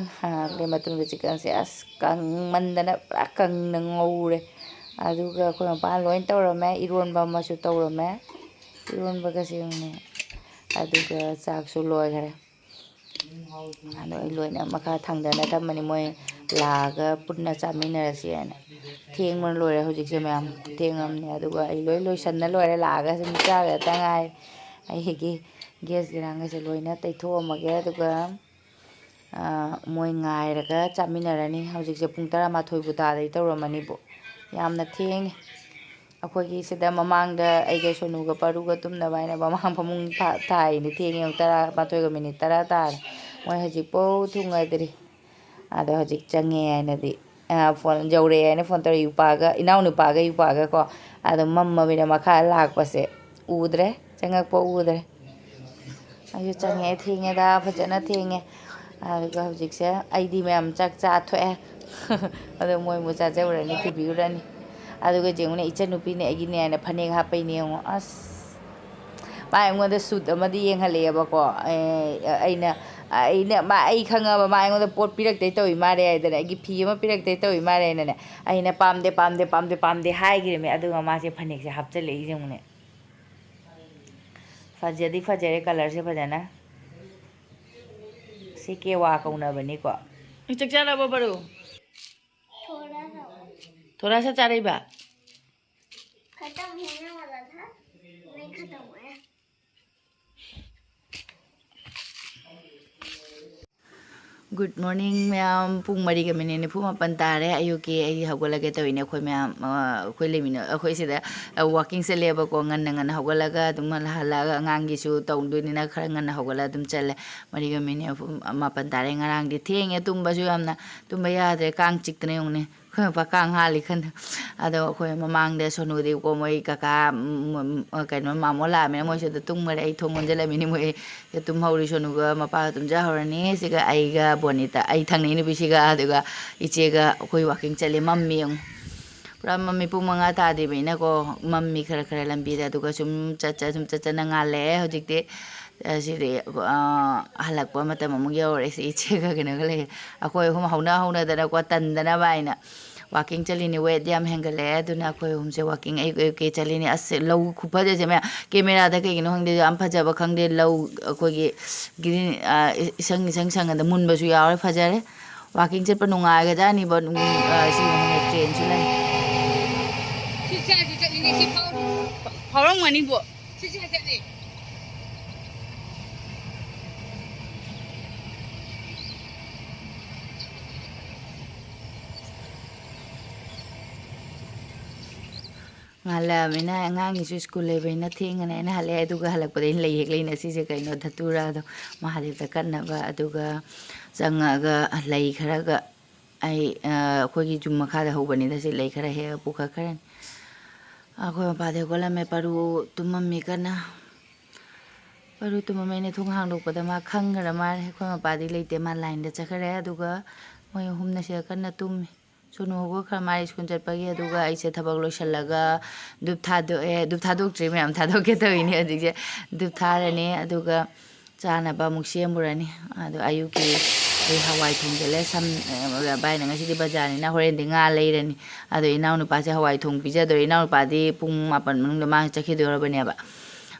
ꯑ, ꯑꯗꯨꯒꯤ ꯃꯇꯨꯡꯗ ꯆꯤꯛꯀꯟꯁꯦ ꯑꯁ ꯀꯪꯃꯟꯗꯅ ꯄꯨꯔꯥ ꯀꯪꯅ ꯉꯧꯔꯦ꯫ ꯑꯗꯨꯒ ꯑꯩꯈꯣꯏ ꯃꯄꯥꯅ ꯂꯣꯏ ꯇꯧꯔꯝꯃꯦ, ꯏꯔꯣꯟꯕ ꯑꯃꯁꯨ ꯇꯧꯔꯝꯃꯦ, ꯏꯔꯣꯟꯕꯒ ꯁꯦꯝꯃꯦ꯫ ꯑꯗꯨꯒ ꯆꯥꯛꯁꯨ ꯂꯣꯏꯈꯔꯦ꯫ ꯑꯗꯣ ꯑꯩ ꯂꯣꯏꯅ ꯃꯈꯥ ꯊꯥꯡꯗꯅ ꯊꯝꯕꯅꯤ, ꯃꯣꯏ ꯂꯥꯛꯑꯒ ꯄꯨꯟꯅ ꯆꯥꯃꯤꯟꯅꯔꯁꯤ ꯍꯥꯏꯅ꯫ ꯊꯦꯡꯕꯅ ꯂꯣꯏꯔꯦ ꯍꯧꯖꯤꯛꯁꯦ ꯃꯌꯥꯝ, ꯊꯦꯡꯉꯝꯅꯦ꯫ ꯑꯗꯨꯒ ꯑꯩ ꯂꯣꯏ ꯂꯣꯏꯁꯟꯅ ꯂꯣꯏꯔꯦ, ꯂꯥꯛꯑꯒ ꯁꯨꯝ ꯆꯥꯒꯗ ꯉꯥꯏꯔꯦ꯫ ꯑꯩꯒꯤ ꯒꯦꯁ ꯏꯔꯥꯡꯒꯁꯦ ꯂꯣꯏꯅ ꯇꯩꯊꯣꯛꯑꯝꯃꯒꯦ꯫ ꯑꯗꯨꯒ, ꯑ, ꯃꯣꯏ ꯉꯥꯏꯔꯒ ꯆꯥꯃꯤꯟꯅꯔꯅꯤ꯫ ꯍꯧꯖꯤꯛꯁꯦ ꯄꯨꯡ ꯇꯔꯥꯃꯥꯊꯣꯏꯕꯨ ꯇꯥꯗꯩ ꯇꯧꯔꯝꯃꯅꯤꯕꯨ꯫ ꯌꯥꯝꯅ ꯊꯦꯡꯉꯦ꯫ ꯑꯩꯈꯣꯏꯒꯤ ꯁꯤꯗ ꯃꯃꯥꯡꯗ ꯑꯩꯒ ꯁꯣꯅꯨꯒ ꯄꯥꯔꯨꯒ ꯇꯨꯝꯅꯕ ꯍꯥꯏꯅ ꯃꯃꯥꯡ ꯐꯃꯨꯡ ꯊꯥ-, ꯊꯥꯏꯅꯤ꯫ ꯊꯦꯡꯉꯦ, ꯄꯨꯡ ꯇꯔꯥꯃꯥꯊꯣꯏꯒ ꯃꯤꯅꯤꯠ ꯇꯔꯥ ꯇꯥꯔꯦ꯫ ꯃꯣꯏ ꯍꯧꯖꯤꯛꯐꯥꯎ ꯊꯨꯡꯉꯗ꯭ꯔꯤ꯫ ꯑꯗꯣ ꯍꯧꯖꯤꯛ ꯆꯪꯉꯦ ꯍꯥꯏꯅꯗꯤ, ꯑ, ꯐꯣꯟ ꯌꯧꯔꯛꯑꯦ ꯍꯥꯏꯅ ꯐꯣꯟ ꯇꯧꯔꯛꯑꯦ, ꯏꯄꯥꯒ, ꯏꯅꯥꯎꯅꯨꯄꯥꯒ ꯏꯄꯥꯒ ꯀꯣ꯫ ꯑꯗꯣ ꯃꯝꯃꯕꯅꯤꯅ ꯃꯈꯥ ꯂꯥꯛꯄꯁꯦ ꯎꯗ꯭ꯔꯦ, ꯆꯪꯉꯛꯄ ꯎꯗ꯭ꯔꯦ꯫ ꯑꯩꯁꯨ ꯆꯪꯉꯛꯑꯦ, ꯊꯦꯡꯉꯦꯗ, ꯐꯖꯅ ꯊꯦꯡꯉꯦ꯫ ꯑꯗꯨꯒ ꯍꯧꯖꯤꯛꯁꯦ ꯑꯩꯗꯤ ꯃꯌꯥꯝ ꯆꯥꯛ ꯆꯥ ꯊꯣꯛꯑꯦ꯫ ꯑꯗꯣ ꯃꯣꯏ ꯑꯃꯨꯛ ꯆꯥꯖꯧꯔꯅꯤ, ꯊꯤꯕꯤꯔꯨꯔꯅꯤ꯫ ꯑꯗꯨꯒ ꯌꯦꯡꯉꯨꯅꯦ, ꯏꯆꯟꯅꯨꯄꯤꯅꯦ ꯑꯩꯒꯤꯅꯦ ꯍꯥꯏꯅ ꯐꯅꯦꯛ ꯍꯥꯞꯄꯩꯅꯦ ꯌꯦꯡꯉꯣ꯫ ꯑꯁ! ꯃꯥ ꯑꯩꯉꯣꯟꯗ ꯁꯨꯠ ꯑꯃꯗꯤ ꯌꯦꯡꯍꯜꯂꯛꯑꯦꯕꯀꯣ꯫ ꯑꯦ, ꯑꯩꯅ, ꯑꯩꯅ, ꯃꯥ, ꯑꯩ ꯈꯪꯉꯕ, ꯃꯥ ꯑꯩꯉꯣꯟꯗ ꯄꯣꯠ ꯄꯤꯔꯛꯇꯩ ꯇꯧꯏ ꯃꯥꯜꯂꯦ ꯍꯥꯏꯗꯅ, ꯑꯩꯒꯤ ꯐꯤ ꯑꯃ ꯄꯤꯔꯛꯇꯩ ꯇꯧꯏ ꯃꯥꯜꯂꯦ ꯍꯥꯏꯅꯅꯦ, ꯑꯩꯅ ꯄꯥꯝꯗꯦ, ꯄꯥꯝꯗꯦ, ꯄꯥꯝꯗꯦ, ꯄꯥꯝꯗꯦ ꯍꯥꯏꯈ꯭ꯔꯦꯃꯦ꯫ ꯑꯗꯨꯒ ꯃꯥꯁꯦ ꯐꯅꯦꯛꯁꯦ ꯍꯥꯞꯆꯤꯜꯂꯛꯏꯁꯦ ꯌꯦꯡꯉꯨꯅꯦ꯫ ꯐꯖꯗꯤ ꯐꯖꯔꯦ colourꯁꯦ ꯐꯖꯅ꯫ ꯁꯤ ꯀꯦꯋꯥ ꯀꯧꯅꯕꯅꯤꯀꯣ꯫ ꯅꯪ ꯆꯥꯛ ꯆꯥꯔꯕꯣ, ꯕꯔꯨ? थोड़ा सा और। थोड़ा सा ꯆꯥꯔꯛꯏꯕ? खत्म होने वाला था, नहीं खत्म हुआ है। Good morning ꯃꯌꯥꯝ, ꯄꯨꯡ ꯃꯔꯤꯒ ꯃꯤꯅꯤꯠ ꯅꯤꯐꯨ ꯃꯥꯄꯟ ꯇꯥꯔꯦ꯫ ꯑꯌꯨꯛꯀꯤ ꯑꯩ ꯍꯧꯒꯠꯂꯒꯦ ꯇꯧꯔꯤꯅꯦ꯫ ꯑꯩꯈꯣꯏ ꯃꯌꯥꯝ, ꯑ, ꯑꯩꯈꯣꯏ ꯂꯩꯃꯤꯟꯅ-, ꯑꯩꯈꯣꯏ ꯁꯤꯗ, ꯑ, walking ꯆꯠꯂꯦꯕꯀꯣ꯫ ꯉꯟꯅ ꯉꯟꯅ ꯍꯧꯒꯠꯂꯒ ꯑꯗꯨꯝ ꯍꯜꯂꯛꯑꯒ ꯑꯉꯥꯡꯒꯤꯁꯨ ꯇꯧꯗꯣꯏꯅꯤꯅ ꯈꯔ ꯉꯟꯅ ꯍꯧꯒꯠꯂꯒ ꯑꯗꯨꯝ ꯆꯠꯂꯦ꯫ ꯃꯔꯤꯒ ꯃꯤꯅꯤꯠ ꯅꯤꯐꯨ ꯃꯥꯄꯟ ꯇꯥꯔꯦ꯫ ꯉꯔꯥꯡꯗꯤ ꯊꯦꯡꯉꯦ ꯇꯨꯝꯕꯁꯨ ꯌꯥꯝꯅ, ꯇꯨꯝꯕ ꯌꯥꯗ꯭ꯔꯦ, ꯀꯥꯡ ꯆꯤꯛꯇꯅ ꯌꯦꯡꯉꯨꯅꯦ꯫ ꯃꯄꯥ ꯀꯥꯡ ꯍꯥꯜꯂꯤ ꯈꯟ꯫ ꯑꯗꯣ ꯑꯩꯈꯣꯏ ꯃꯃꯥꯡꯗ ꯁꯣꯅꯨꯗꯤꯀꯣ ꯃꯣꯏ ꯀꯀꯥ, ꯎꯝ, ꯎꯝ, ꯀꯩꯅꯣ ꯃꯥꯃꯣ ꯂꯥꯛꯑꯃꯤꯅ ꯃꯣꯏꯁꯨ ꯑꯗꯨ ꯇꯨꯝꯈꯔꯦ꯫ ꯑꯩ ꯊꯣꯡ ꯂꯣꯟꯁꯤꯜꯂꯝꯃꯤꯅꯤ꯫ ꯃꯣꯏ ꯇꯨꯝꯍꯧꯔꯤ꯫ ꯁꯣꯅꯨꯒ ꯃꯄꯥꯒ ꯇꯨꯝꯖꯍꯧꯔꯅꯤ꯫ ꯁꯤꯒ ꯑꯩꯒ ꯕꯣꯅꯤꯇꯥ, ꯑꯩ ꯊꯪꯅꯩ ꯅꯨꯄꯤꯁꯤꯒ, ꯑꯗꯨꯒ ꯏꯆꯦꯒ ꯑꯩꯈꯣꯏ ꯋꯥꯛꯀꯤꯡ ꯆꯠꯂꯤ꯫ ꯃꯝꯃꯤ ꯌꯦꯡꯉꯨ꯫ ꯄꯨꯔꯥ ꯃꯝꯃꯤ꯫ ꯄꯨꯡ ꯃꯉꯥ ꯇꯥꯗ꯭ꯔꯤꯕꯅꯤꯅꯀꯣ ꯃꯝꯃꯤ ꯈꯔ ꯈꯔ ꯂꯝꯕꯤꯗ꯫ ꯑꯗꯨꯒ ꯁꯨꯝ ꯆꯠ ꯆꯠ ꯁꯨꯝ ꯆꯠ ꯆꯠꯅ ꯉꯥꯜꯂꯛꯑꯦ ꯍꯧꯖꯤꯛꯇꯤ꯫ ꯑ, ꯁꯤꯗꯤ, ꯑ, ꯍꯜꯂꯛꯄ ꯃꯇꯝ ꯑꯃꯨꯛ ꯌꯧꯔꯦ꯫ ꯁꯤ ꯏꯆꯦꯒ ꯀꯩꯅꯣꯒ ꯂꯩꯔꯦ꯫ ꯑꯩꯈꯣꯏ ꯑꯍꯨꯝ ꯍꯧꯅ ꯍꯧꯅꯗꯅꯀꯣ ꯇꯟꯗꯅꯕ ꯍꯥꯏꯅ ꯋꯥꯛꯀꯤꯡ ꯆꯠꯂꯤꯅꯤ꯫ ꯋꯦꯠ ꯌꯥꯝ ꯍꯦꯟꯒꯠꯂꯛꯑꯦ꯫ ꯑꯗꯨꯅ ꯑꯩꯈꯣꯏ ꯑꯍꯨꯝꯁꯦ ꯋꯥꯛꯀꯤꯡ ꯑꯌꯨꯛ ꯑꯌꯨꯛꯀꯤ ꯆꯠꯂꯤꯅꯤ꯫ ꯑꯁ, ꯂꯧ ꯈꯨꯐꯖꯁꯦ ꯃꯌꯥꯝ꯫ ꯀꯦꯃꯦꯔꯥꯗ ꯀꯩꯒꯤꯅꯣ ꯈꯪꯗꯦ, ꯌꯥꯝ ꯐꯖꯕ ꯈꯪꯗꯦ꯫ ꯂꯧ ꯑꯩꯈꯣꯏꯒꯤ ꯒ꯭ꯔꯤꯟ, ꯑ, ꯏꯁꯪ ꯏꯁꯪ ꯁꯪꯉꯗ ꯃꯨꯟꯕꯁꯨ ꯌꯥꯎꯔꯦ꯫ ꯐꯖꯔꯦ꯫ ꯋꯥꯛꯀꯤꯡ ꯆꯠꯄ ꯅꯨꯡꯉꯥꯏꯒꯖꯥꯠꯅꯤꯕ꯫ ꯅꯨꯡ-, ꯑ, ꯁꯤ ꯇ꯭ꯔꯦꯟꯁꯨ ꯂꯩ꯫ ꯁꯤ ꯆꯠꯂꯁꯤ ꯆꯠꯂꯤꯅꯦ꯫ ꯁꯤ ꯐꯥꯎ-, ꯐꯥꯎꯔꯝꯒꯅꯤꯕꯣ꯫ ꯁꯤ ꯆꯠꯂꯁꯤ ꯆꯠꯂꯤ꯫ ꯉꯥꯜꯂꯛꯑꯃꯤꯅ ꯑꯉꯥꯡꯒꯤꯁꯨ ꯁ꯭ꯀꯨꯜ ꯂꯩꯕꯅꯤꯅ ꯊꯦꯡꯉꯅꯤ ꯍꯥꯏꯅ ꯍꯜꯂꯛꯑꯦ꯫ ꯑꯗꯨꯒ ꯍꯜꯂꯛꯄꯗ ꯑꯩꯅ ꯂꯩ ꯍꯦꯛ ꯂꯩꯅ ꯁꯤꯁꯦ ꯀꯩꯅꯣ ꯙꯇꯨꯔꯥꯗꯣ ꯃꯍꯥꯗꯦꯕꯇ ꯀꯠꯅꯕ꯫ ꯑꯗꯨꯒ ꯆꯪꯉꯛꯑꯒ ꯂꯩ ꯈꯔꯒ ꯑꯩ, ꯑ, ꯑꯩꯈꯣꯏꯒꯤ ꯌꯨꯝ ꯃꯈꯥꯗ ꯍꯧꯕꯅꯤꯗ ꯁꯤ ꯂꯩ ꯈꯔ ꯍꯦꯛꯑ ꯄꯨꯈꯠꯈ꯭ꯔꯅꯤ꯫ ꯑꯩꯈꯣꯏ ꯃꯄꯥꯗꯤ ꯍꯧꯒꯠꯂꯝꯃꯦ꯫ ꯄꯔꯨ ꯇꯨꯝꯃꯝꯃꯤ ꯀꯟꯅ꯫ ꯄꯔꯨ ꯇꯨꯝꯃꯝꯃꯦ꯫ ꯑꯩꯅ ꯊꯣꯡ ꯍꯥꯡꯗꯣꯛꯄꯗ ꯃꯥ ꯈꯪꯈ꯭ꯔ ꯃꯥꯜꯂꯦ꯫ ꯑꯩꯈꯣꯏ ꯃꯄꯥꯗꯤ ꯂꯩꯇꯦ, ꯃꯥ ꯂꯥꯏꯟꯗ ꯆꯠꯈ꯭ꯔꯦ꯫ ꯑꯗꯨꯒ ꯃꯣꯏ ꯑꯍꯨꯝꯅ ꯁꯤꯗ ꯀꯟꯅ ꯇꯨꯝꯃꯤ꯫ ꯁꯣꯅꯨ ꯍꯧꯒꯠꯈ꯭ꯔ ꯃꯥꯜꯂꯦ ꯁ꯭ꯀꯨꯜ ꯆꯠꯄꯒꯤ꯫ ꯑꯗꯨꯒ ꯑꯩꯁꯦ ꯊꯕꯛ ꯂꯣꯏꯁꯤꯜꯂꯒ ꯙꯨꯞ ꯊꯥꯗꯣꯛꯑꯦ꯫ ꯙꯨꯞ ꯊꯥꯗꯣꯛꯇ꯭ꯔꯤ ꯃꯌꯥꯝ, ꯊꯥꯗꯣꯛꯀꯦ ꯇꯧꯔꯤꯅꯦ ꯍꯧꯖꯤꯛꯁꯦ꯫ ꯙꯨꯞ ꯊꯥꯔꯅꯤ꯫ ꯑꯗꯨꯒ ꯆꯥꯅꯕ ꯑꯃꯨꯛ ꯁꯦꯝꯃꯨꯔꯅꯤ꯫ ꯑꯗꯣ ꯑꯌꯨꯛꯀꯤ ꯑꯩ ꯍꯋꯥꯏ ꯊꯣꯡꯖꯤꯜꯂꯦ꯫ ꯁꯝ-, ꯑ, ꯚꯥꯏꯅ ꯉꯁꯤꯗꯤ ꯕꯖꯥꯔꯅꯤꯅ ꯍꯣꯔꯦꯟꯗꯤ ꯉꯥ ꯂꯩꯔꯅꯤ꯫ ꯑꯗꯣ ꯏꯅꯥꯎꯅꯨꯄꯥꯁꯦ ꯍꯋꯥꯏ ꯊꯣꯡ ꯄꯤꯖꯗꯣꯔꯦ꯫ ꯏꯅꯥꯎꯅꯨꯄꯥꯗꯤ ꯄꯨꯡ ꯃꯥꯄꯟ ꯃꯅꯨꯡꯗ ꯃꯥ ꯆꯠꯈꯤꯗꯣꯔꯕꯅꯦꯕ꯫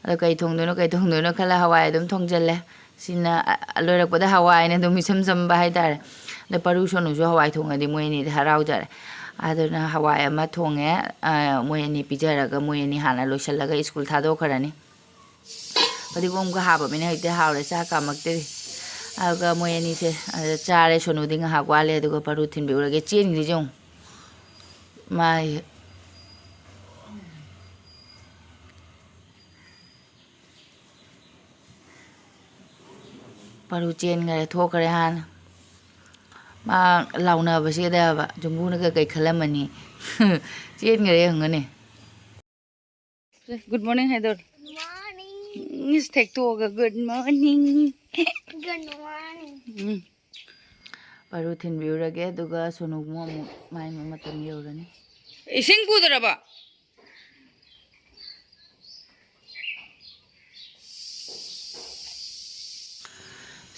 ꯑꯗꯣ ꯀꯩ ꯊꯣꯡꯗꯣꯏꯅꯣ, ꯀꯩ ꯊꯣꯡꯗꯣꯏꯅꯣ ꯈꯜꯂ ꯍꯋꯥꯏ ꯑꯗꯨꯝ ꯊꯣꯡꯖꯤꯜꯂꯦ꯫ ꯁꯤꯅ, ꯑ, ꯂꯣꯏꯔꯛꯄꯗ ꯍꯋꯥꯏꯅ ꯑꯗꯨꯝ ꯏꯁꯝ ꯁꯝꯕ ꯍꯥꯏꯇꯥꯔꯦ꯫ ꯑꯗꯣ ꯄꯔꯨ ꯁꯣꯅꯨꯁꯨ ꯍꯋꯥꯏ ꯊꯣꯡꯉꯗꯤ ꯃꯣꯏ ꯑꯅꯤꯗꯤ ꯍꯔꯥꯎꯖꯔꯦ꯫ ꯑꯗꯨꯅ ꯍꯋꯥꯏ ꯑꯃ ꯊꯣꯡꯉꯦ꯫ ꯑ, ꯃꯣꯏ ꯑꯅꯤ ꯄꯤꯖꯔꯒ ꯃꯣꯏ ꯑꯅꯤ ꯍꯥꯟꯅ ꯂꯣꯏꯁꯤꯜꯂꯒ ꯁ꯭ꯀꯨꯜ ꯊꯥꯗꯣꯛꯈ꯭ꯔꯅꯤ꯫ ꯐꯗꯤꯒꯣꯝꯒ ꯍꯥꯞꯄꯃꯤꯅ ꯍꯧꯖꯤꯛꯇꯤ ꯍꯥꯎꯔꯦ, ꯆꯥ ꯀꯥꯝꯃꯛꯇ꯭ꯔꯤ꯫ ꯑꯗꯨꯒ ꯃꯣꯏ ꯑꯅꯤꯁꯦ ꯑꯗ ꯆꯥꯔꯦ꯫ ꯁꯣꯅꯨꯗꯤ ꯉꯥꯏꯍꯥꯛ ꯋꯥꯠꯂꯦ꯫ ꯑꯗꯨꯒ ꯄꯔꯨ ꯊꯤꯟꯕꯤꯔꯨꯔꯒꯦ꯫ ꯆꯦꯟꯈ꯭ꯔꯤꯁꯦ ꯌꯦꯡꯉꯨ꯫ ꯃꯥꯏ ꯄꯔꯨ ꯆꯦꯟꯈꯔꯦ, ꯊꯣꯛꯈꯔꯦ ꯍꯥꯟꯅ꯫ ꯃꯥ ꯂꯥꯎꯅꯕꯁꯤꯗꯕ ꯖꯨꯝꯕꯨꯅꯒ ꯀꯩ ꯈꯜꯂꯝꯃꯅꯤ? ꯆꯦꯟꯈ꯭ꯔꯦ ꯌꯦꯡꯉꯨꯅꯦ꯫ Good morning ꯍꯥꯏꯗꯣꯔ꯫ Morning. ꯏꯁ, ꯊꯦꯛꯇꯣꯛꯑꯒ good morning꯫ Good morning. ꯎꯝ꯫ ꯄꯥꯔꯨ ꯊꯤꯟꯕꯤꯔꯨꯔꯒꯦ, ꯑꯗꯨꯒ ꯁꯣꯅꯨꯕꯨ ꯑꯃꯨꯛ ꯃꯥꯏ ꯃꯇꯝ ꯌꯧꯔꯅꯤ꯫ ꯏꯁꯤꯡ ꯄꯨꯗ꯭ꯔꯕ?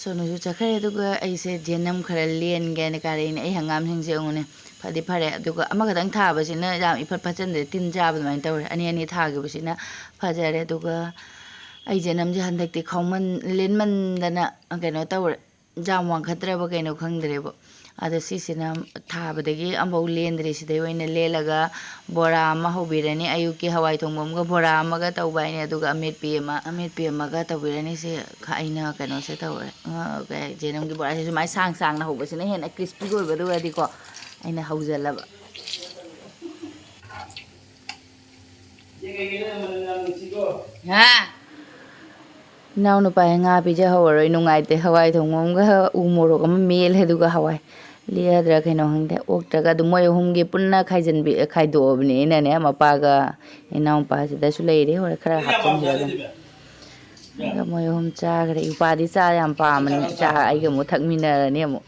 ꯁꯣꯅꯨꯁꯨ ꯆꯠꯈ꯭ꯔꯦ꯫ ꯑꯗꯨꯒ ꯑꯩꯁꯦ ꯖꯦꯅꯝ ꯈꯔ ꯂꯦꯟꯒꯦꯅ ꯀꯥꯔꯛꯏꯅꯦ꯫ ꯑꯩ ꯍꯪꯒꯥꯝꯁꯤꯡꯁꯦ ꯌꯦꯡꯉꯨꯅꯦ, ꯐꯗꯤ ꯐꯔꯦ꯫ ꯑꯗꯨꯒ ꯑꯃꯈꯛꯇꯪ ꯊꯥꯕꯁꯤꯅ ꯌꯥꯝ ꯏꯐꯠ ꯐꯠꯆꯟꯗꯦ, ꯇꯤꯟ ꯆꯥꯕ ꯑꯗꯨꯃꯥꯏꯅ ꯇꯧꯔꯦ꯫ ꯑꯅꯤ ꯑꯅꯤ ꯊꯥꯈꯤꯕꯁꯤꯅ ꯐꯖꯔꯦ꯫ ꯑꯗꯨꯒ ꯑꯩ ꯖꯦꯅꯝꯁꯦ ꯍꯟꯗꯛꯇꯤ ꯈꯥꯎꯃꯟ-, ꯂꯦꯟꯃꯟꯗꯅ ꯀꯩꯅꯣ ꯇꯧꯔꯦ, ꯌꯥꯝ ꯋꯥꯡꯈꯠꯇ꯭ꯔꯕ ꯀꯩꯅꯣ ꯈꯪꯗ꯭ꯔꯦꯕꯣ꯫ ꯑꯗꯣ ꯁꯤꯁꯤꯅ ꯊꯥꯕꯗꯒꯤ ꯑꯃꯐꯥꯎ ꯂꯦꯟꯗ꯭ꯔꯤ꯫ ꯁꯤꯗꯩ ꯑꯣꯏꯅ ꯂꯦꯜꯂꯒ ꯕꯣꯔꯥ ꯑꯃ ꯍꯧꯕꯤꯔꯅꯤ꯫ ꯑꯌꯨꯛꯀꯤ ꯍꯋꯥꯏ ꯊꯣꯡꯕ ꯑꯃꯒ ꯕꯣꯔꯥ ꯑꯃꯒ ꯇꯧꯕ ꯍꯥꯏꯅꯦ꯫ ꯑꯗꯨꯒ ꯑꯃꯦꯠꯄꯤ ꯑꯃ, ꯑꯃꯦꯠꯄꯤ ꯑꯃꯒ ꯇꯧꯕꯤꯔꯅꯤ꯫ ꯁꯤ ꯈ-, ꯑꯩꯅ ꯀꯩꯅꯣꯁꯦ ꯇꯧꯔꯦ꯫ ꯑ, ꯀꯩ, ꯖꯦꯅꯝꯒꯤ ꯕꯣꯔꯥꯁꯦ ꯁꯨꯃꯥꯏꯅ ꯁꯥꯡ ꯁꯥꯡꯅ ꯍꯧꯕꯁꯤꯅ ꯍꯦꯟꯅ crispy ꯑꯣꯏꯕꯗꯨꯒꯗꯤꯀꯣ ꯑꯩꯅ ꯍꯧꯖꯜꯂꯕ꯫ ꯍꯥ? ꯏꯅꯥꯎꯅꯨꯄꯥ ꯉꯥ ꯄꯤꯖꯍꯧꯔꯔꯣꯏ, ꯅꯨꯡꯉꯥꯏꯇꯦ꯫ ꯍꯋꯥꯏ ꯊꯣꯡꯕ ꯑꯃꯒ ꯎ ꯃꯣꯔꯣꯛ ꯑꯃ ꯃꯦꯠꯂꯦ, ꯑꯗꯨꯒ ꯍꯋꯥꯏ ꯂꯦꯗ꯭ꯔꯥ ꯀꯩꯅꯣ ꯈꯪꯗꯦ, ꯑꯣꯛꯇ꯭ꯔꯒ ꯑꯗꯨꯝ ꯃꯣꯏ ꯑꯍꯨꯝꯒꯤ ꯄꯨꯟꯅ ꯈꯥꯏꯖꯟꯕꯤ-, ꯈꯥꯏꯗꯣꯛꯑꯕꯅꯦ ꯑꯩꯅꯅꯦ꯫ ꯃꯄꯥꯒ ꯏꯅꯥꯎꯅꯨꯄꯥꯁꯤꯗꯁꯨ ꯂꯩꯔꯦ, ꯍꯣꯔꯦꯟ ꯈꯔ ꯍꯥꯞꯆꯤꯟꯈ꯭ꯔꯒ꯫ ꯑꯗꯨꯒ ꯃꯣꯏ ꯑꯍꯨꯝ ꯆꯥꯈ꯭ꯔꯦ꯫ ꯏꯄꯥꯗꯤ ꯆꯥ ꯌꯥꯝ ꯄꯥꯝꯕꯅꯤꯅ ꯆꯥ ꯑꯩꯒ ꯑꯃꯨꯛ ꯊꯛꯃꯤꯟꯅꯔꯅꯤ ꯑꯃꯨꯛ꯫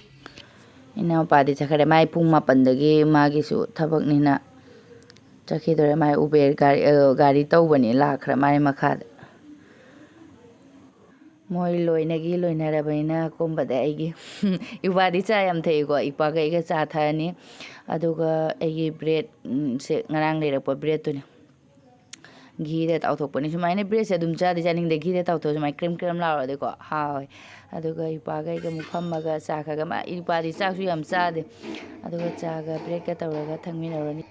ꯏꯅꯥꯎꯄꯥꯗꯤ ꯆꯠꯈ꯭ꯔꯦ꯫ ꯃꯥꯏ ꯄꯨꯡ ꯃꯥꯄꯟꯗꯒꯤ ꯃꯥꯒꯤꯁꯨ ꯊꯕꯛꯅꯤꯅ ꯆꯠꯈꯤꯗꯣꯔꯦ꯫ ꯃꯥꯏ ꯎꯕꯦꯔ ꯒꯥꯔꯤ, ꯑ, ꯒꯥꯔꯤ ꯇꯧꯕꯅꯤ, ꯂꯥꯛꯈ꯭ꯔꯦ ꯃꯥꯏ ꯃꯈꯥꯗ꯫ ꯃꯣꯏ ꯂꯣꯏꯅꯒꯤ ꯂꯣꯏꯅꯔꯕꯅꯤꯅ ꯀꯣꯝꯕꯗ ꯑꯩꯒꯤ ꯏꯄꯥꯗꯤ ꯆꯥ ꯌꯥꯝ ꯊꯛꯏꯀꯣ꯫ ꯏꯄꯥꯒ ꯑꯩꯒ ꯆꯥ ꯊꯛꯑꯅꯤ꯫ ꯑꯗꯨꯒ ꯑꯩꯒꯤ ꯕ꯭ꯔꯦꯗ, ꯎꯝ, ꯁꯦ ꯉꯔꯥꯡ ꯂꯩꯔꯛꯄ ꯕ꯭ꯔꯦꯗꯇꯨꯅꯤ꯫ ꯘꯤꯗ ꯇꯥꯎꯊꯣꯛꯄꯅꯤ꯫ ꯁꯨꯃꯥꯏꯅ ꯕ꯭ꯔꯦꯗꯁꯦ ꯑꯗꯨꯝ ꯆꯥꯗꯤ ꯆꯥꯅꯤꯡꯗꯦ꯫ ꯘꯤꯗ ꯇꯥꯎꯊꯣꯛꯑ ꯁꯨꯃꯥꯏꯅ ꯀ꯭ꯔꯦꯝ ꯀ꯭ꯔꯦꯝ ꯂꯥꯎꯔꯗꯤꯀꯣ ꯍꯥꯎꯋꯦ꯫ ꯑꯗꯨꯒ ꯏꯄꯥꯒ ꯑꯩꯒ ꯑꯃꯨꯛ ꯐꯝꯃꯒ ꯆꯥ ꯈꯔ ꯈꯔ, ꯃꯥ, ꯏꯄꯥꯗꯤ ꯆꯥꯛꯁꯨ ꯌꯥꯝ ꯆꯥꯗꯦ꯫ ꯑꯗꯨꯒ ꯆꯥꯒ ꯕ꯭ꯔꯦꯗꯀ ꯇꯧꯔꯒ ꯊꯛꯃꯤꯟꯅꯔꯅꯤ꯫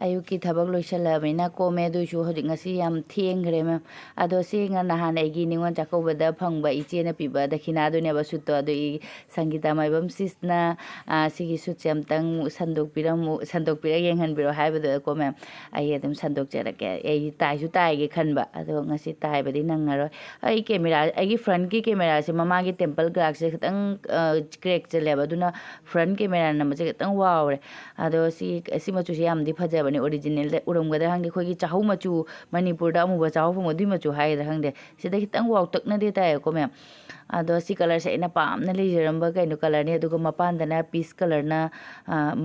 ꯑꯌꯨꯛꯀꯤ ꯊꯕꯛ ꯂꯣꯏꯁꯜꯂꯛꯑꯕꯅꯤꯅ ꯀꯣꯝꯃꯦ꯫ ꯑꯗꯨꯏꯁꯨ ꯍꯧꯖꯤꯛ, ꯉꯁꯤ ꯌꯥꯝ ꯊꯦꯡꯈ꯭ꯔꯦ, ꯃꯦꯝ꯫ ꯑꯗꯣ ꯁꯤ ꯉ-, ꯅꯍꯥꯟ ꯑꯩꯒꯤ ꯅꯤꯉꯣꯜ ꯆꯥꯛꯀꯧꯕꯗ ꯐꯪꯕ ꯏꯆꯦꯅ ꯄꯤꯕ ꯗꯈꯤꯅꯥꯗꯨꯅꯦꯕ, ꯁꯨꯠꯇꯣ꯫ ꯑꯗꯨ ꯑꯩ ꯁꯪꯒꯤꯇꯥ ꯃꯥꯏꯕꯝ ꯁꯤꯁꯅ, ꯑ, "ꯁꯤꯒꯤ ꯁꯨꯠꯁꯦ ꯑꯝꯇꯪ ꯁꯟꯗꯣꯛꯄꯤꯔꯝꯃꯨ, ꯁꯟꯗꯣꯛꯄꯤꯔ ꯌꯦꯡꯍꯟꯕꯤꯔꯣ" ꯍꯥꯏꯕꯗꯨꯗꯀꯣ, ꯃꯦꯝ, ꯑꯩ ꯑꯗꯨꯝ ꯁꯟꯗꯣꯛꯆꯔꯛꯀꯦ꯫ ꯑꯩ ꯇꯥꯏꯁꯨ ꯇꯥꯏꯒꯦ ꯈꯟꯕ, ꯑꯗꯣ ꯉꯁꯤ ꯇꯥꯏꯕꯗꯤ ꯅꯪꯉꯔꯣꯏ꯫ ꯑꯩ ꯀꯦꯃꯦꯔꯥ, ꯑꯩꯒꯤ ꯐ꯭ꯔꯟꯠꯀꯤ ꯀꯦꯃꯦꯔꯥꯁꯦ, ꯃꯃꯥꯡꯒꯤ ꯇꯦꯝꯄꯜ ꯒ꯭ꯂꯥꯁꯁꯦ ꯈꯤꯇꯪ, ꯑ, ꯀ꯭ꯔꯦꯛ ꯆꯠꯂꯦꯕ, ꯑꯗꯨꯅ ꯐ꯭ꯔꯟꯠ ꯀꯦꯃꯦꯔꯥ ꯅꯝꯕꯁꯦ ꯈꯤꯇꯪ ꯋꯥꯎꯔꯦ꯫ ꯑꯗꯣ ꯁꯤ, ꯁꯤ ꯃꯆꯨꯁꯦ ꯌꯥꯝꯗꯤ ꯐꯖꯕꯅꯦ, ꯑꯣꯔꯤꯖꯤꯅꯦꯜꯗ ꯎꯔꯝꯒꯗ꯭ꯔꯥ ꯈꯪꯗꯦ, ꯑꯩꯈꯣꯏꯒꯤ ꯆꯍꯧ ꯃꯆꯨ, ꯃꯅꯤꯄꯨꯔꯗ ꯑꯃꯨꯕ ꯆꯍꯧ ꯐꯪꯕ ꯑꯗꯨꯏ ꯃꯆꯨ ꯍꯥꯏꯒꯗ꯭ꯔꯥ ꯈꯪꯗꯦ, ꯁꯤꯗ ꯈꯤꯇꯪ ꯋꯥꯎꯇꯛꯅꯗꯦ ꯇꯥꯏꯌꯦꯀꯣ, ꯃꯦꯝ꯫ ꯑꯗꯣ ꯁꯤ ꯀꯂꯔꯁꯦ ꯑꯩꯅ ꯄꯥꯝꯅ ꯂꯩꯖꯔꯝꯕ ꯀꯩꯅꯣ ꯀꯂꯔꯅꯤ, ꯑꯗꯨꯒ ꯃꯄꯥꯟꯗꯅ ꯄꯤꯁ ꯀꯂꯔꯅ, ꯑ,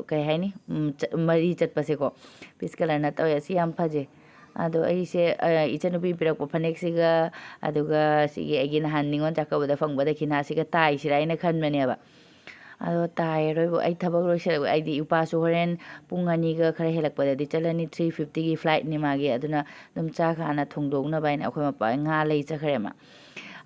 ꯀꯩ ꯍꯥꯏꯅꯤ, ꯎꯝ, ꯆ-, ꯃꯔꯤ ꯆꯠꯄꯁꯦꯀꯣ, ꯄꯤꯁ ꯀꯂꯔꯅ ꯇꯧꯋꯦ꯫ ꯁꯤ ꯌꯥꯝ ꯐꯖꯩ꯫ ꯑꯗꯣ ꯑꯩꯁꯦ, ꯑ, ꯏꯆꯟꯅꯨꯄꯤ ꯄꯤꯔꯛꯄ ꯐꯅꯦꯛꯁꯤꯒ, ꯑꯗꯨꯒ ꯁꯤꯒꯤ ꯑꯩꯒꯤ ꯅꯍꯥꯟ ꯅꯤꯉꯣꯜ ꯆꯥꯛꯀꯧꯕꯗ ꯐꯪꯕ ꯗꯈꯤꯅꯥꯁꯤꯒ ꯇꯥꯏꯁꯤꯔꯥ ꯍꯥꯏꯅ ꯈꯟꯕꯅꯦꯕ꯫ ꯑꯗꯣ ꯇꯥꯏꯔꯔꯣꯏꯕꯨ, ꯑꯩ ꯊꯕꯛ ꯂꯣꯏꯁꯤꯜꯂꯛꯄ, ꯑꯩꯗꯤ ꯏꯄꯥꯁꯨ ꯍꯣꯔꯦꯟ ꯄꯨꯡ ꯑꯅꯤꯒ ꯈꯔ ꯍꯦꯜꯂꯛꯄꯗꯗꯤ ꯆꯠꯂꯅꯤ, three fiftyꯒꯤ flightꯅꯤ ꯃꯥꯒꯤ꯫ ꯑꯗꯨꯅ ꯑꯗꯨꯝ ꯆꯥꯛ ꯍꯥꯟꯅ ꯊꯣꯡꯗꯣꯛꯅꯕ ꯍꯥꯏꯅ ꯑꯩꯈꯣꯏ ꯃꯄꯥ ꯉꯥ ꯂꯩ ꯆꯠꯈ꯭ꯔꯦ ꯃꯥ꯫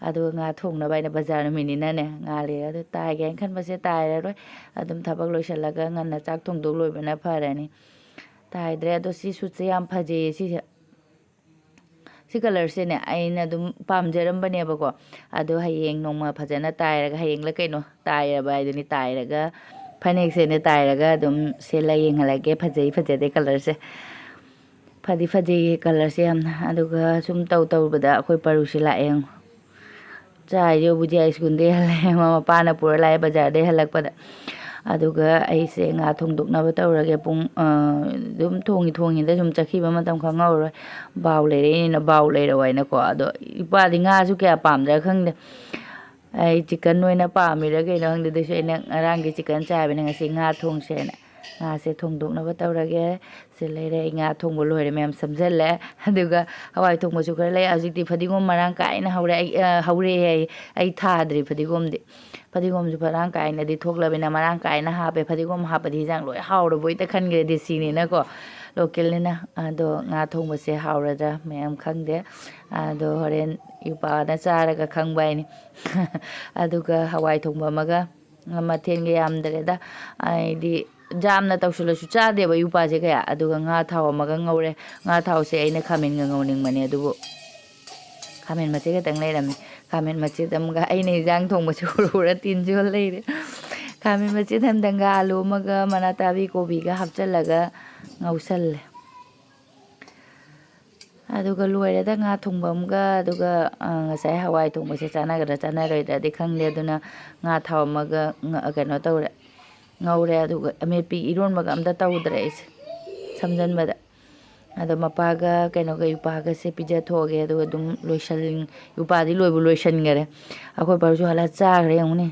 ꯑꯗꯨꯒ ꯉꯥ ꯊꯣꯡꯅꯕ ꯍꯥꯏꯅ ꯕꯖꯥꯔ ꯅꯨꯃꯤꯠꯅꯤꯅꯅꯦ, ꯉꯥ ꯂꯩꯔꯦ꯫ ꯑꯗꯨ ꯇꯥꯏꯒꯦ ꯍꯥꯏꯅ ꯈꯟꯕꯁꯦ ꯇꯥꯏꯔꯔꯣꯏ, ꯑꯗꯨꯝ ꯊꯕꯛ ꯂꯣꯏꯁꯤꯜꯂꯒ ꯉꯟꯅ ꯆꯥꯛ ꯊꯣꯡꯗꯣꯛ ꯂꯣꯏꯕꯅ ꯐꯔꯅꯤ꯫ ꯇꯥꯏꯗ꯭ꯔꯦ꯫ ꯑꯗꯣ ꯁꯤ ꯁꯨꯠꯁꯦ ꯌꯥꯝ ꯐꯖꯩꯌꯦ, ꯁꯤꯁꯦ꯫ ꯁꯤ ꯀꯂꯔꯁꯤꯅꯦ ꯑꯩꯅ ꯑꯗꯨꯝ ꯄꯥꯝꯖꯔꯝꯕꯅꯦꯕꯀꯣ꯫ ꯑꯗꯣ ꯍꯌꯦꯡ ꯅꯣꯡꯃ ꯐꯖꯅ ꯇꯥꯏꯔꯒ, ꯍꯌꯦꯡꯂ ꯀꯩꯅꯣ ꯇꯥꯏꯔꯕ ꯍꯥꯏꯗꯨꯅꯤ, ꯇꯥꯏꯔꯒ ꯐꯅꯦꯛꯁꯦꯅꯦ ꯇꯥꯏꯔꯒ ꯑꯗꯨꯝ ꯁꯦꯠꯂ ꯌꯦꯡꯍꯜꯂꯒꯦ꯫ ꯐꯖꯩ, ꯐꯖꯗꯦ ꯀꯂꯔꯁꯦ꯫ ꯐꯗꯤ ꯐꯖꯩꯌꯦ ꯀꯂꯔꯁꯦ ꯌꯥꯝꯅ꯫ ꯑꯗꯨꯒ ꯁꯨꯝ ꯇꯧ ꯇꯧꯕꯗ ꯑꯩꯈꯣꯏ ꯄꯔꯨꯁꯤ ꯂꯥꯛꯑꯦ ꯌꯦꯡꯉꯣ꯫ ꯆꯥꯏꯁꯦ ꯕꯨꯖꯤꯌꯥ ꯁ꯭ꯀꯨꯜꯗꯩ ꯍꯜꯂꯛꯑꯦ꯫ ꯃꯃꯥ ꯃꯄꯥꯅ ꯄꯨꯔ ꯂꯥꯛꯑꯦ ꯕꯖꯥꯔꯗꯩ ꯍꯜꯂꯛꯄꯗ꯫ ꯑꯗꯨꯒ ꯑꯩꯁꯦ ꯉꯥ ꯊꯣꯡꯗꯣꯛꯅꯕ ꯇꯧꯔꯒꯦ꯫ ꯄꯨꯡ, ꯑ, ꯑꯗꯨꯝ ꯊꯣꯡꯉꯤ ꯊꯣꯡꯉꯤꯗ ꯁꯨꯝ ꯆꯠꯈꯤꯕ ꯃꯇꯝ ꯈꯪꯍꯧꯔꯣꯏ꯫ ꯕꯥꯎ ꯂꯩꯔꯛꯏꯅꯤꯅ ꯕꯥꯎ ꯂꯩꯔꯛꯑꯣ ꯍꯥꯏꯅꯀꯣ꯫ ꯑꯗꯣ ꯏꯄꯥꯗꯤ ꯉꯥꯁꯨ ꯀꯌꯥ ꯄꯥꯝꯗ꯭ꯔꯥ ꯈꯪꯗꯦ꯫ ꯑꯩ ꯆꯤꯛꯀꯟ ꯑꯣꯏꯅ ꯄꯥꯝꯃꯤꯔꯥ ꯀꯩꯅꯣ ꯈꯪꯗꯦ꯫ ꯑꯗꯨꯏꯁꯨ ꯑꯩꯅ ꯉꯔꯥꯡꯒꯤ ꯆꯤꯛꯀꯟ ꯆꯥꯕꯅꯤꯅ ꯉꯁꯤ ꯉꯥ ꯊꯣꯡꯁꯦꯅ ꯉꯥꯁꯦ ꯊꯣꯡꯗꯣꯛꯅꯕ ꯇꯧꯔꯒꯦ꯫ ꯁꯤ ꯂꯩꯔꯦ, ꯑꯩ ꯉꯥ ꯊꯣꯡꯕ ꯂꯣꯏꯔꯦ ꯃꯌꯥꯝ, ꯁꯝꯖꯜꯂꯦ꯫ ꯑꯗꯨꯒ ꯍꯋꯥꯏ ꯊꯣꯡꯕꯁꯨ ꯈꯔ ꯂꯩ꯫ ꯍꯧꯖꯤꯛꯇꯤ ꯐꯗꯤꯒꯣꯝ ꯃꯔꯥꯡ ꯀꯥꯏꯅ ꯍꯧꯔꯦ꯫ ꯑꯩ, ꯑ, ꯍꯧꯔꯦ ꯍꯥꯏ, ꯑꯩ ꯊꯥꯗ꯭ꯔꯤ ꯐꯗꯤꯒꯣꯝꯗꯤ꯫ ꯐꯗꯤꯒꯣꯝꯁꯨ ꯃꯔꯥꯡ ꯀꯥꯏꯅꯗꯤ ꯊꯣꯛꯂꯕꯅꯤꯅ ꯃꯔꯥꯡ ꯀꯥꯏꯅ ꯍꯥꯞꯄꯦ꯫ ꯐꯗꯤꯒꯣꯝ ꯍꯥꯞꯄꯗꯤ ꯍꯤꯟꯖꯥꯡ ꯂꯣꯏ ꯍꯥꯎꯔꯕꯣꯏꯇ ꯈꯟꯈ꯭ꯔꯦ ꯗꯦꯁꯤꯅꯤꯅꯀꯣ, ꯂꯣꯀꯦꯜꯅꯤꯅ꯫ ꯑꯗꯣ ꯉꯥ ꯊꯣꯡꯕꯁꯦ ꯍꯥꯎꯔꯗ꯭ꯔꯥ ꯃꯌꯥꯝ ꯈꯪꯗꯦ꯫ ꯑꯗꯣ ꯍꯣꯔꯦꯟ ꯏꯄꯥꯅ ꯆꯥꯔꯒ ꯈꯪꯕ ꯍꯥꯏꯅꯤ꯫ ꯑꯗꯨꯒ ꯍꯋꯥꯏ ꯊꯣꯡꯕ ꯑꯃꯒ, ꯃꯊꯦꯜꯒ ꯌꯥꯝꯗ꯭ꯔꯦꯗ꯫ ꯑꯩꯗꯤ ꯌꯥꯝꯅ ꯇꯧꯁꯤꯜꯂꯁꯨ ꯆꯥꯗꯦꯕ ꯌꯨꯄꯥꯁꯦ ꯀꯌꯥ꯫ ꯑꯗꯨꯒ ꯉꯥ ꯊꯥꯎ ꯑꯃꯒ ꯉꯧꯔꯦ꯫ ꯉꯥ ꯊꯥꯎꯁꯦ ꯑꯩꯅ ꯈꯥꯃꯦꯟꯒ ꯉꯧꯅꯤꯡꯕꯅꯦ, ꯑꯗꯨꯕꯨ ꯈꯥꯃꯦꯟ ꯃꯆꯦꯠ ꯈꯛꯇꯪ ꯂꯩꯔꯝꯃꯤ꯫ ꯈꯥꯃꯦꯟ ꯃꯆꯦꯠ ꯑꯃꯒ ꯑꯩꯅ ꯏꯟꯖꯥꯡ ꯊꯣꯡꯕꯁꯦ ꯍꯨꯔ ꯍꯨꯔ ꯇꯤꯟ ꯌꯣꯠ ꯂꯩꯔꯦ꯫ ꯈꯥꯃꯦꯟ ꯃꯆꯦꯠ ꯑꯃꯇꯪꯒ ꯑꯂꯨ ꯑꯃꯒ ꯃꯅꯥ ꯇꯥꯕꯤ ꯀꯣꯕꯤꯒ ꯍꯥꯞꯆꯤꯜꯂꯒ ꯉꯧꯁꯜꯂꯦ꯫ ꯑꯗꯨꯒ ꯂꯣꯏꯔꯦꯗ ꯉꯥ ꯊꯣꯡꯕ ꯑꯃꯒ꯫ ꯑꯗꯨꯒ, ꯑ, ꯉꯁꯥꯏ ꯍꯋꯥꯏ ꯊꯣꯡꯕꯁꯦ ꯆꯥꯟꯅꯒꯗ꯭ꯔꯥ ꯆꯥꯟꯅꯔꯣꯏꯗ꯭ꯔꯗꯤ ꯈꯪꯗꯦ꯫ ꯑꯗꯨꯅ ꯉꯥ ꯊꯥꯎ ꯑꯃꯒ ꯉ-, ꯀꯩꯅꯣ ꯇꯧꯔꯦ, ꯉꯧꯔꯦ꯫ ꯑꯗꯨꯒ ꯑꯃꯦꯠꯄꯤ ꯏꯔꯣꯟꯕꯒ ꯑꯝꯇ ꯇꯧꯗ꯭ꯔꯦ ꯑꯩꯁꯦ ꯁꯝꯖꯟꯕꯗ꯫ ꯑꯗꯣ ꯃꯄꯥꯒ ꯀꯩꯅꯣꯒ ꯏꯄꯥꯒꯁꯦ ꯄꯤꯖꯊꯣꯛꯑꯒꯦ꯫ ꯑꯗꯨꯒ ꯑꯗꯨꯝ ꯂꯣꯏꯁꯟ-, ꯏꯄꯥꯗꯤ ꯂꯣꯏꯕꯨ ꯂꯣꯏꯁꯟꯈꯔꯦ꯫ ꯑꯩꯈꯣꯏ ꯄꯥꯁꯨ ꯍꯜꯂ ꯆꯥꯈ꯭ꯔꯦ ꯌꯦꯡꯉꯨꯅꯦ꯫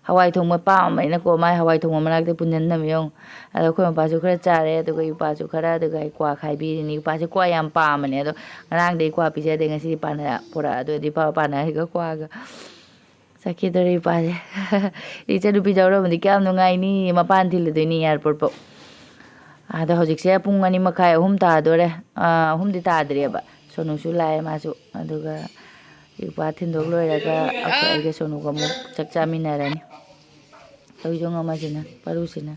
ꯍꯋꯥꯏ ꯊꯣꯡꯕ ꯄꯥꯝꯕꯅꯤꯅꯀꯣ, ꯃꯥꯏ ꯍꯋꯥꯏ ꯊꯣꯡꯕ ꯃꯅꯥꯛꯇ ꯄꯨꯟꯁꯤꯟꯅꯕ ꯌꯦꯡꯉꯨ꯫ ꯑꯗꯣ ꯑꯩꯈꯣꯏ ꯃꯄꯥꯁꯨ ꯈꯔ ꯆꯥꯔꯦ, ꯑꯗꯨꯒ ꯏꯄꯥꯁꯨ ꯈꯔ, ꯑꯗꯨꯒ ꯑꯩ ꯀ꯭ꯋꯥ ꯈꯥꯏꯕꯤꯔꯤꯅꯤ꯫ ꯏꯄꯥꯁꯦ ꯀ꯭ꯋꯥ ꯌꯥꯝ ꯄꯥꯝꯕꯅꯦ꯫ ꯑꯗꯣ ꯉꯔꯥꯡꯗꯩ ꯀ꯭ꯋꯥ ꯄꯤꯖꯗꯦ, ꯉꯁꯤꯗꯤ ꯄꯥꯅ ꯄꯨꯔꯛꯑꯗꯣꯏꯗꯤ ꯏꯄꯥ ꯄꯥꯅꯔꯒ ꯀ꯭ꯋꯥꯒ꯫ ꯆꯠꯈꯤꯗꯧꯔꯦ ꯏꯄꯥꯁꯦ꯫ ꯏꯆꯟꯅꯨꯄꯤ ꯌꯥꯎꯔꯝꯃꯗꯤ ꯀꯌꯥꯝ ꯅꯨꯡꯉꯥꯏꯅꯤ, ꯃꯄꯥꯟ ꯊꯤꯜꯂꯨꯗꯣꯏꯅꯤ ꯑꯦꯌꯥꯔꯄꯣꯔꯠ ꯐꯥꯎ꯫ ꯑꯗꯣ ꯍꯧꯖꯤꯛꯁꯦ ꯄꯨꯡ ꯑꯅꯤ ꯃꯈꯥꯏ, ꯑꯍꯨꯝ ꯇꯥꯗꯣꯔꯦ꯫ ꯑꯥ, ꯑꯍꯨꯝꯗꯤ ꯇꯥꯗ꯭ꯔꯤꯑꯕ꯫ ꯁꯣꯅꯨꯁꯨ ꯂꯥꯛꯑꯦ ꯃꯥꯁꯨ꯫ ꯑꯗꯨꯒ ꯏꯄꯥ ꯊꯤꯟꯗꯣꯛ ꯂꯣꯏꯔꯒ ꯑꯩꯈꯣꯏ, ꯑꯩꯒ ꯁꯣꯅꯨꯒ ꯑꯃꯨꯛ ꯆꯥꯛ ꯆꯥꯃꯤꯟꯅꯔꯅꯤ꯫ ꯊꯣꯏꯖꯣꯡ ꯑꯃꯁꯤꯅ, ꯄꯔꯨꯁꯤꯅ꯫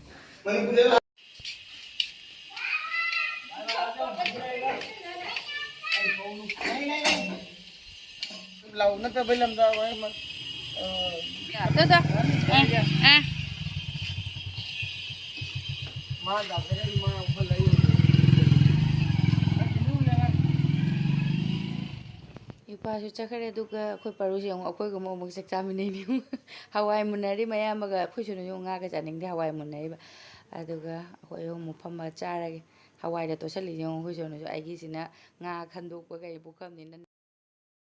ꯂꯥꯎ ꯅꯠꯇꯕꯩ ꯂꯝꯗ ꯍꯣꯏ ꯃ-, ꯑ, ꯆꯣ, ꯆꯣ꯫ ꯑ, ꯑ꯫ ꯃꯥ ꯗꯥꯛꯇꯔ ꯃꯥ ꯎꯈꯠꯂꯛꯏ꯫ ꯏꯄꯥꯁꯨ ꯆꯠꯈ꯭ꯔꯦ, ꯑꯗꯨꯒ ꯑꯩꯈꯣꯏ ꯄꯔꯨꯁꯦ ꯑꯃꯨꯛ ꯑꯩꯈꯣꯏꯒ ꯑꯃꯨꯛ, ꯑꯃꯨꯛ ꯆꯥꯛ ꯆꯥꯃꯤꯟꯅꯩꯅꯦ꯫ ꯍꯋꯥꯏ ꯃꯨꯟꯅꯔꯤ ꯃꯌꯥꯝꯕꯒ, ꯑꯩꯈꯣꯏ ꯁꯣꯅꯨꯁꯨ ꯉꯥꯒ ꯆꯥꯅꯤꯡꯗꯦ, ꯍꯋꯥꯏ ꯃꯨꯟꯅꯔꯤꯕ꯫ ꯑꯗꯨꯒ ꯑꯩꯈꯣꯏ ꯑꯍꯨꯝ ꯑꯃꯨꯛ ꯐꯝꯃꯒ ꯆꯥꯔꯒꯦ꯫ ꯍꯋꯥꯏꯗ ꯇꯣꯠꯁꯜꯂꯤꯁꯦ ꯌꯦꯡꯉꯨ, ꯑꯩꯈꯣꯏ ꯁꯣꯅꯨꯁꯨ꯫ ꯑꯩꯒꯤꯁꯤꯅ ꯉꯥ ꯈꯟꯗꯣꯛꯄ ꯀꯩ ꯄꯨꯈꯝꯅꯤꯅ